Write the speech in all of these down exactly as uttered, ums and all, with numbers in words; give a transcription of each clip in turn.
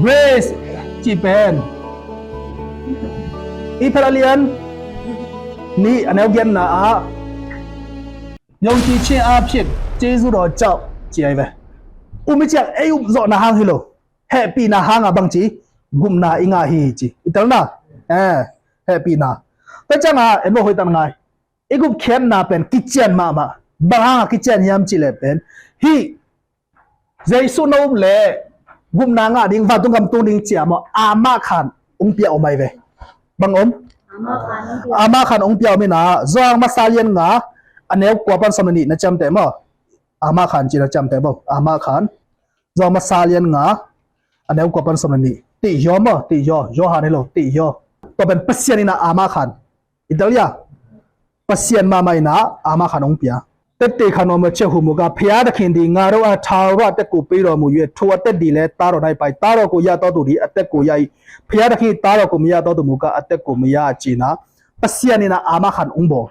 Grace cih pen Efesa a lian nih a neu giatna ah ယုံကြည်ခြင်းအားဖြင့် ကျေးဇူးတော်ကြောင့် ci ahi ve. Umi ciang ei upzawhna hang hi lo, hehpihna hangah bangci gupna i ngah hi ci. I telna, eh, hehpihna. Tua ciangah en lo hoih tan ngai. I gupkhiatna pen kician mahmah. Bang hangah kician hiam cih leh pen hih Jesu na up leh gupna ngah ding, vantung gam tung ding ci a maw, amah khan hong pia om ahi ve. Bang om? Amah khan hong pia om inah, Johan masa lian nga a neu kua pan sawm le nih na ciamteh maw? Amah khan ci na ciamteh maw? Amah khan. Johan masa lian nga a neu kua pan sawm le nih. Tih hiaw maw? Tih hiaw. Johan hi lo, tih hiaw. Tua pen Pasian inah amah khan. I tel hia? Pasian mahmah inah amah khan hong pia. သက်သေခံတော်မူချက်ဟူမူကား ဘုရားသခင်သည် ငါတို့အား ထာဝရအသက်ကို ပေးတော်မူ၍ ထိုအသက်သည်လည်း သားတော်၌ပါ၏။ သားတော်ကို ရသောသူသည် အသက်ကို ရ၏။ ဘုရားသခင်၏ သားတော်ကို မရသောသူမူကား အသက်ကို မရ။ ကျင်နာ Pasian inah amah khan hong bawl.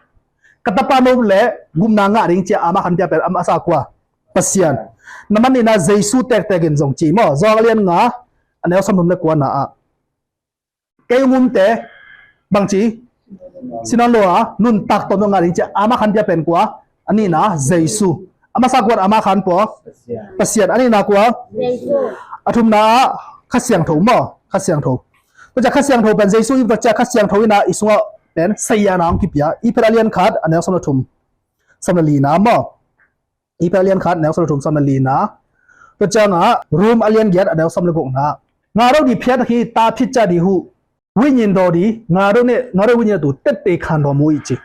Ka tapa na up leh gupna ngah ding ci a amah khan pia pen a masa kua? Pasian. Na man inah Jesu tektek in zong ci maw? Johan a lian nga a neu sawmthum le kuana ah kei hong umte bangci si nawn lo a nuntak tawm dong ngah ding ci a amah khan pia pen kua? A nihna Jesu. A masa kuan amah khan pua? Pasian. A nihna kua? Jesu. A thumna ah Kha Siangtho maw? Kha Siangtho. Tua ciah Kha Siangtho pen Jesu i vat ciah Kha Siangtho inah i sungah pen saziana hong kipia. Efesa a lian khat a neu sawm le thum, sawm le lina maw? Efesa a lian khat a neu sawm le thum, sawm le lina. Tua ciangah Rom a lian giat a neu sawm le gukna. ငါတို့သည် ဘုရားသခင်၏ သားဖြစ်ကြသည်ဟု ဝိညာဉ်တော်သည် ငါတို့နှင့် ငါတို့ဝိညာဉ်တို့ သက်သေခံတော်မူ၏. Ci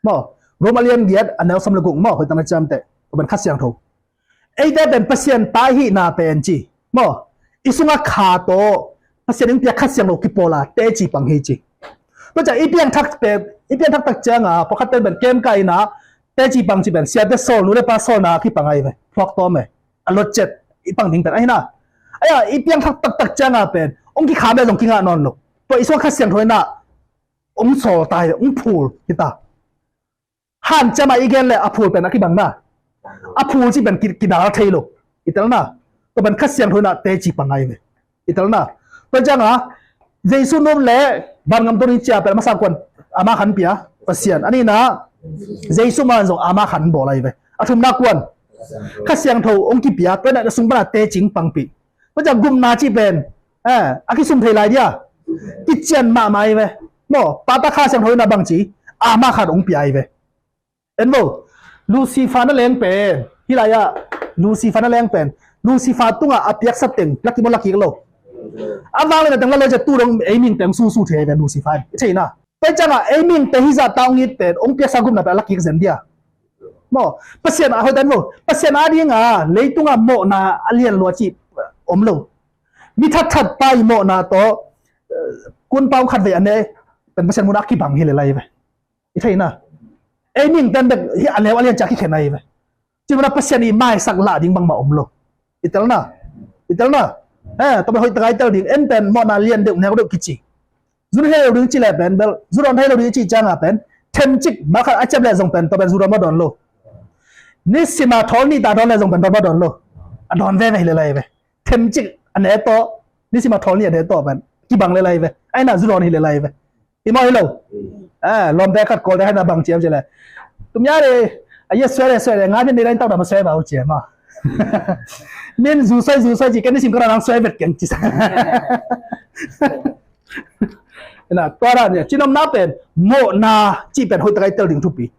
maw? Rom a lian giat a neu sawm le guk maw? Hoih tak na ciamteh. Tua pen Kha Siangtho. Eite pen Pasian ta i hihna pen ci maw? I sungah Kha tawh Pasian in pia Kha Siangtho kipawl a teci pang hi ci. Tua ciah i piangthak pen, i piangthak tak cianga pawlkhat ten pen kemkah inah teci pang ci pen siate sawl, nu le pa sawlna kipang ahi ve. Phuak tawm e. A lot cet i pang ding pen ahi na. Aia i piangthak taktak cianga pen hong kikham le zong kingah nawn lo. Tua i sungah Kha Siangtho inah hong sawl ta hi ve, hong phul hi ta. Hanciam a i gen le a phul pen a kibang na. A phul ci pen ki, kidal thei lo. I telna. Tua pen Kha Siangtho inah teci pang ahi ve. I telna. Tua cianga Jesu na up leh vangam tawh ding cia pen a masa kuan amah khan pia? Pasian. A nihna Jesu man zong amah khan bawl ahi ve. A thumna kuan? Kha Siangtho hong kipia, tua inah a sung pana teci pangpih. Tua ciang gupna cih pen, eh, a kisum thei lai dia. Kician mahmah ahi ve. Maw, Pa, Ta, Kha Siangtho inah bangci amah khan hong pia ahi ve. En vo. Lucifer na leng pen, hih lai-ah Lucifer na leng pen Lucifer tungah a piaksa teng lakik maw, lakik lo? A vanglian a teng la lo cia tu dong ei mihingte hong susu thei ve Lucifer in. I theihna. Tua ciangah ei mihingte hih zahta hong it pen hong piaksa gupna pen a lakik zen dia. Maw, Pasian a hoih tan vo. Pasian a dinga leitungah mawhna a lian lua cih om lo. Mi thatthat pa i mawhna tawh, eh, kunpa hong khatvei a ne pen Pasian munah a kibang hi le lai ve. I theihna. Ei mihingten bek hih a leu a lian cia kikhen ahi ve. Cih mana Pasian i maisak lah ding bangmah om lo. I telna. I telna. Eh, tua pen hoih taka i tel ding, en pen mawhna lian deuh neu deuh kici. Zu thei lo ding ci le pen bel, zu dawn thei lo ding i cih cianga pen themcik, malkhat a ciap le zong pen tua pen zu dawn maw dawn lo? Nisima thawl nih ta dawn le zong pen dawn maw dawn lo? A dawn veve hi le lai ve. Themcik a ne tawh, nisima thawl nih a ne tawh pen kibang le lai ve. Aina zu dawn hi le lai ve. Hi maw hi lo? Eh, lawmte khat kawlte khat na bang ciam ci le, tum ya le, a ya suai le suai le, nga min ni lain tau dam suai bau ciam a. Min zu suai zu suai ci, ken ni sim ka nang suai vet keng ci sa. Na tua dan ya, cinom na pen mawhna ci pen hoih takai tel ding thupi.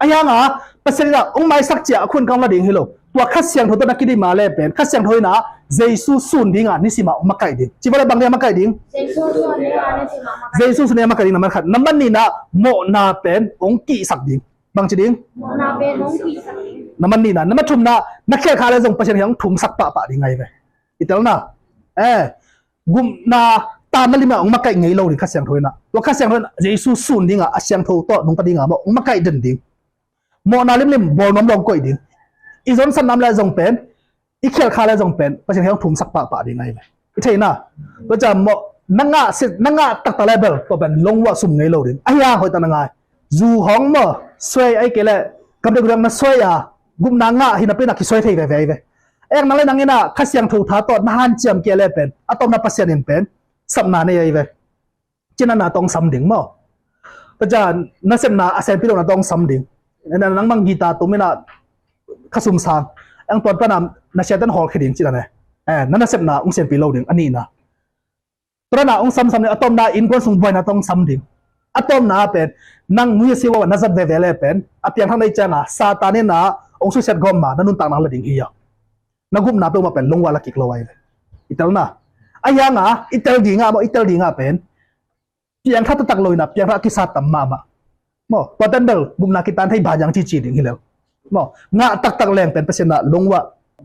A hianga Pasian in a hong maisak cia a khun kang la ding hi lo. Tua Kha Siangtho tawh na kidim a le pen Kha Siangtho in a Jesu sun dinga nisima hong makaih ding. Ci vale bang dia makaih ding? Jesu sun dinga nisima hong makaih. Jesu sun dinga makaih ding na man khat. Na man nihna mawhna pen hong kihsak ding. Bang ci ding? Mawhna pen hong kihsak ding. Na man nihna. Na man thumna, na khialh kha le zong Pasian hong thumsak pahpah ding ngai ve. I telna. Eh. Gupna tana lima hong makaih ngei lo ding Kha Siangtho in a. Tua Kha Siangtho in a Jesu sun dinga, a siangtho tawh nungta dinga maw hong makaih den ding. Mawhna limlim bawl nuam lo hong koih ding. I zonsatna om le zong pen, i khialh kha le zong pen Pasian hong thumsak pahpah ding ahi ve. I theihna. Tua ciang maw, na ngah sit, na ngah taktak le bel tua pen longvuah sum ngei lo ding. Ahi a hoih tak na ngai. Zu hong maw, suai ahi kei le, gamdek gudang na suai a, gupna ngah hi napi na kisuai thei veve ahi ve. Eng nang le nang in ah Kha Siangtho tha tawh na hanciam kei le pen a tawpna Pasian in pen sapna nei ahi ve. Cina na tawh hong sam ding maw? Tua ciang nasepna a sianpi lo na tawh hong sam ding. Nang mang guitar tum in ah kha sum sang, eng tuan pan a na siate hong hawlkhia ding cina ne. Eh, na nasepna hong sianpi lo ding a nihna. Tua dan a hong samsam ding, a tawpna innkuan sung buaina tawh hong sam ding. A tawpna pen nang nui a si uh a na zat veve le pen a piangthak na hih ciangin Satan in ah hong suksiat gawp ma na nuntakna la ding hi a. Na gupna peuhmah pen lungua la kik lo ahi ve. I telna, a hiang a i tel ding a maw, i tel ding a pen piangthak taktak lo in ah piangthak a kisa tam mahmah. Maw, tua ten bel gupna kitan thei ba yang cici ding hi lo. Maw, ngah taktak leng pen Pasian ah lungua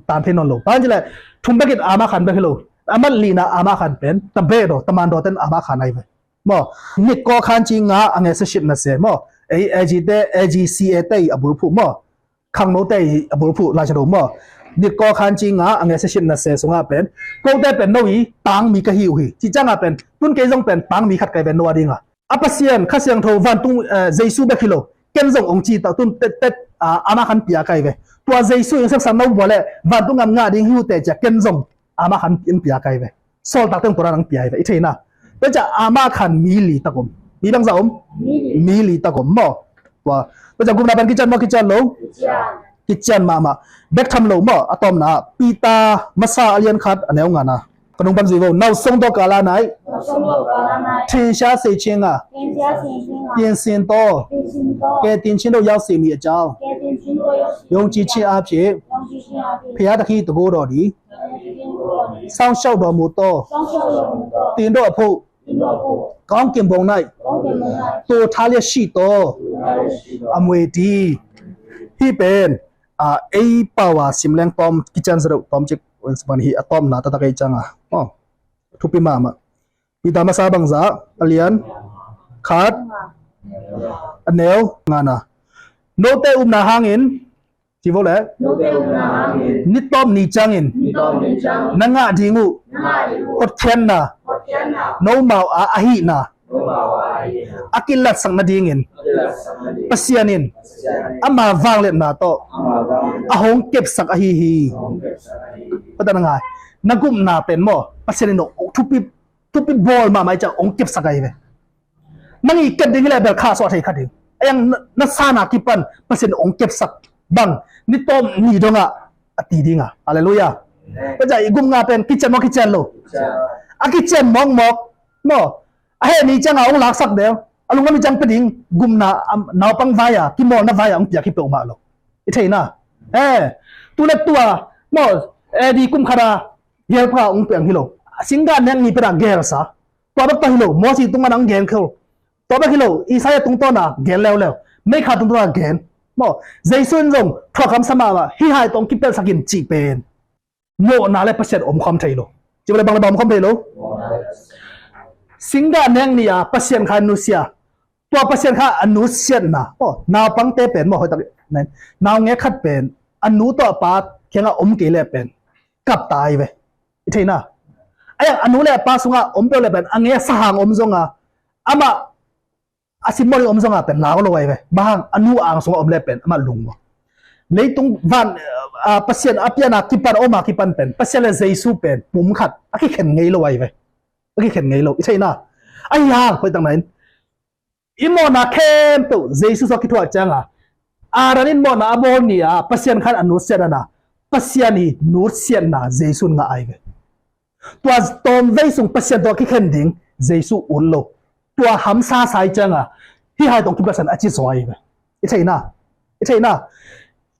tan thei nawn lo. Bang ci le thum bekin ama khan bek hi lo. A mat lina ama khan pen tabe do, taman do ten ama khan ahi ve. Maw, nit kawkhan ci nga a nge seshit na se maw. Ei A G te, A G C A te a bulphuh maw. Khangno te a bulphuh Lai Siangtho maw. Nit kawkhan ci nga a nge seshit na se sungah pen kote pen no i tangmi ka hi uh hi. Ci ciangah pen tun kei zong pen tangmi khat kai pen no a dingah a Pasian Kha Siangtho vantung, eh, Jesu bek hi lo. Ken zong hong ci ta tun tet tet, ah, ama khan pia kai ve. Tua Jesu in sepsa no bua le vantung gam ngah ding hi uh te cia ken zong ama khan in pia kai ve. Sawltak teng tua nang pia hi ve. I theina. Tua cia ama khan mi li tak om. Mi bangza om? Mi li tak om maw. Tua. Tua cia gupna pen kician maw, kician lo? Kician mahmah. Bek tham lo maw. A tawpna Peter masa a lian khat a neu ngana. Ka nung pan zui vo. Nau song to kala nai. Thin sia sei chinga. Tin sin to. Ke tin chin do yau si mi a jao. Yong chi chi a chi. Pia ta khi to go do di. Sang shau do mu to. Tin do a phu. Kong kim bong nai. To thalia shi to. A mui ti. Hi pen. A ei pawa sim leng tom kician sa do tom chik. Wan sa ban hi a tom na ta ta kei changa. Oh. Thupi mahmah. Peter masa bangza a lian khat a neu ngana. Note upna hangin ci vo le. Note upna hangin. Ni tawp ni ciangin. Ni tawp ni ciangin. Na ngah ding uh. Na ngah ding uh. Hotkhiatna. Hotkhiatna. Nomau a ahihna. Nomau a ahihna. A kilatsak nadingin. A kilatsak nadingin. Pasian in. Pasian in. Ama vangliatna tawh. Ama vangliatna. A hong kepsak ahi hi. A hong kepsak ahi hi. Patan a ngai. Na gupna pen maw. Pasian in thupi thupi bawl mahmah i ciang hong kepsak ahi ve. Nang i kep ding hi leh bel kha suah thei kha ding. A yang na, na sana kipan Pasian hong kepsak bang ni tawm ni dongah a ti dingah. Halleluiah. Tua ciang i gupna pen kician maw kician lo? A kician mawkmawk maw. A heh ni ciangah hong laksak deuh. A lungdam i ciang pia ding gupna, am, naupang vai-a kimawlna vai-a hong piak hi peuhmah lo. I theihna. Eh, tu le tua maw, eh, di kum khata gel pha hong piang hi lo. Singgah nek ni pena gelsa. Tua bek tawh hi lo, Mosi tungah nang gen khol. Tua bek hi lo, Isaiah tungtawna gen leuleu. Meikha tungtawna gen. Maw, Jesu in zong thuak hamsa mahmah, hih hai tawh kipelsak in cih pen mawhna le Pasian omkhawm thei lo. Cih pen bang le bang omkhawm thei lo. Singgah nek ni-a Pasian kha nusia. Tua Pasian kha a nusiatna. Aw, naupangte pen maw hoihtak nen. Naungek khat pen a nu tawh a pa kiangah om kei leh pen kap ta ahi ve. I theihna. A yang a nu le a pa sungah om peuh le pen a nge a sahang om zonga amah a simmawh ding om zonga pen lau lo ahi ve. Bang hang a nu ang sungah om le pen amah lungmuang. Leitung van, ah, Pasian a piana kipan, oma kipan pen Pasian le Jesu pen pum khat a kikhen ngei lo ahi ve. A kikhen ngei lo. I theihna. Ahi hang hoihtak na in i mawhna khempeuh Jesu sungah kithuah cianga Adam in mawhna a bawl ni-a Pasian khan a nutsiat ana, Pasian i nutsiatna Jesu in ngah ahi ve. Tua tawmvei sung Pasian tawh a kikhen ding Jesu ut lo. Tua hamsa sa i cianga hih hai tawh kipelsak in a ci zaw ahi ve. I theihna. I theihna.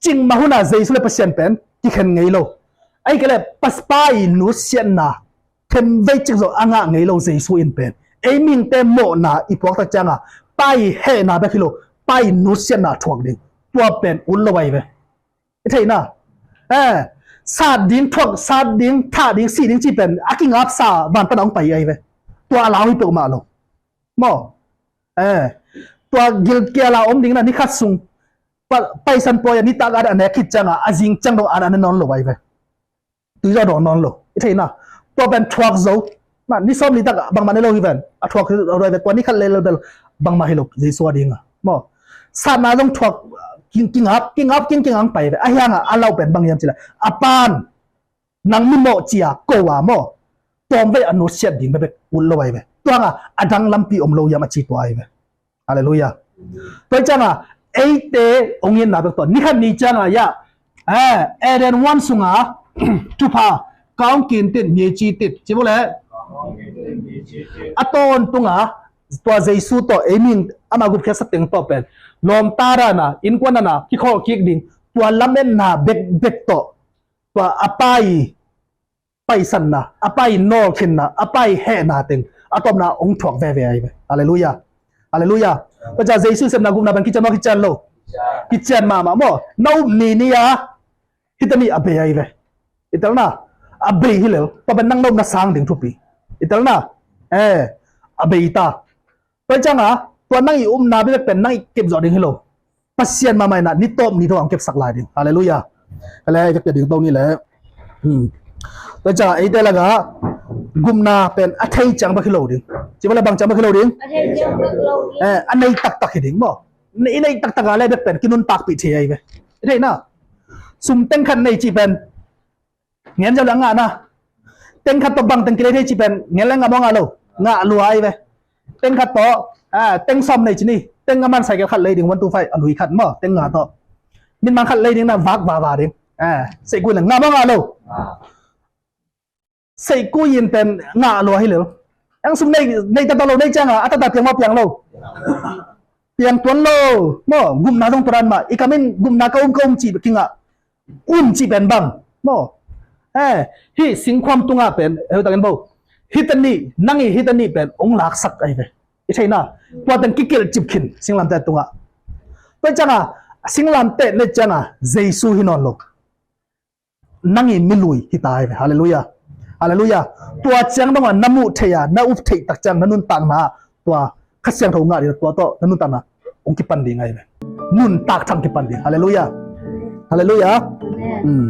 Cingmah huna Jesu le Pasian pen kikhen ngei lo. Ahi kei leh Pas-, Pa i nutsiatna khenvei cik zong a ngah ngei lo Jesu in pen. Ei mihingte mawhna i puaktak cianga Pa i hehna bek hi lo, Pa i nutsiatna thuak ding. Tua pen ut lo ahi ve. I theihna. Eh, sat ding, thuak, sat ding, thah ding, sih ding cih pen a kingapsa van pana hong pai ahi ve. Tua a lau hi peuhmah lo. Maw. Eh, tua gilkial a om ding na ni khat sung pa-, paisan pawi a nitak a nek khit cianga a zing ciang dong a ne nawn lo ahi ve. Tui zaw dawn nawn lo. I theihna. Tua pen thuak zo. Na, ni sawm li tak bangmah ne lo hi ven. A thuak zo lo hi ven. Tua ni khat lel bel bangmah hi lo. Jesu a dinga. Maw. Satna zong thuak king, kingap, kingap, king, kingang pai ve. A hianga a lau pen bang hiam cih leh a pan Nang mimawh cia ko a maw, tawmvei a nusiat ding bekbek ut lo ahi ve. Tua hanga a dang lampi om lo hiam a ci tua ahi ve. Halleluiah. Tua hi cianga eite hong itna bek tawh ni khat ni cianga ya, eh, Eden huan sunga thupha ka hong kintit, mici tit ci bule. A tawntunga tua Jesu tawh ei ming ama gupkhiatsa teng tawh pen lawmta dana innkuan dana kikhawlkik ding, tua lametna bekbek tawh tua a Pa i paisanna, a Pa i nawlkhinna, a Pa i hehna teng a tawpna hong thuak veve ahi ve. Halleluiah. Halleluiah. Tua ciang Jesu sepna gupna pen kician maw, kician lo? Kician mahmah maw. Na up ni ni a hita ni a bei ahi ve. I telna a bei hi lel, tua pen nang na upna sang ding thupi. I telna, eh, a bei ta. Tua cianga tua nang i upna bekbek pen nang i kep zawh ding hi lo. Pasian mahmah in a ni tawp ni tawp hong kepsak lai ding. Halleluiah. Halleluiah. Kep ding to ni le. Hmm. Tua cianga eite laka gupna pen a thei ciang bek hi lo ding. Ci bale bang ciang bek hi lo ding. A thei ciang bek hi lo ding. Eh, a nei taktak hi ding maw. I nei taktak a le bek pen kinuntakpih thei ahi ve. I theina, sum teng khat nei ci pen ngen zo le a ngahna. Teng khat tawh bang teng kilei thei ci pen ngen le ngah maw, ngah lo? Ngah lua ahi ve. Teng khat tawh, ah, teng sawm nei ci ni. Teng a man cycle khat lei ding, one two five, a lui khat maw, teng nga tawh. Min man khat lei ding na vak vava ding. Ah, seikui le ngah maw, ngah lo? Seikui in pen ngah lua hi lel. Ang sum nei, nei tata lo, nei cianga a tata piang maw, piang lo? Piang tuan lo. Maw, gupna zong tua dan mah. I kam in gupna ka um, ka um ci kingah. Um ci pen bang maw. Eh, hih singkhuam tungah pen, eh, hutakin bo. Hita ni, nang i hita ni pen hong laksak ahi ve. I theina, tua teng kikilh cip khin singlamteh tungah. Tua cianga singlamteh ne cianga Jesu hi nawn lo. Nang i milui hi ta ahi ve. Halleluiah. Halleluiah. Tua ciang dongah na muh theih a, na up theih tak ciang na nuntakna ah tua Kha Siangtho ngah ding, tua tawh na nuntakna hong kipan ding ahi ve. Nuntak thang kipan ding. Halleluiah. Halleluiah. Amen. Hmm.